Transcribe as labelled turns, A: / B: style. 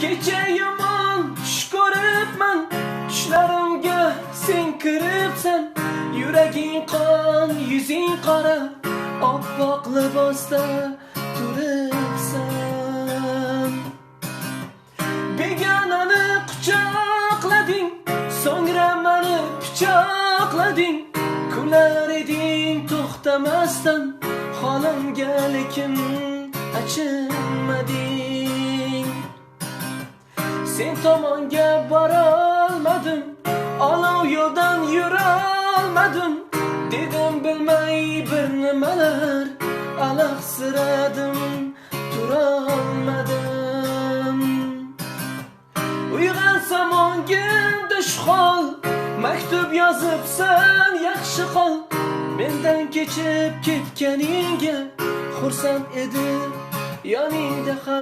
A: Kecha yomon tush ko'ribman, tushlarimga sen kiribsan. Yuraging qon, yuzing qora, oppoq libosda turibsan. Begonani quchoqlading, so'ngra mani pichoqlading. Kular eding to'xtamasdan, holimga lekin achinmading. Sen tomonga borolmadim, olov yo'ldan yurolmadim. Dedim bilmay bir nimalar, alahsiradim, turolmadim. Uyg'onsam o'ngimda shu hol, maktub yozibsan yaxshi qol. Mendan kechib ketganingga xursand edi yoningda ham.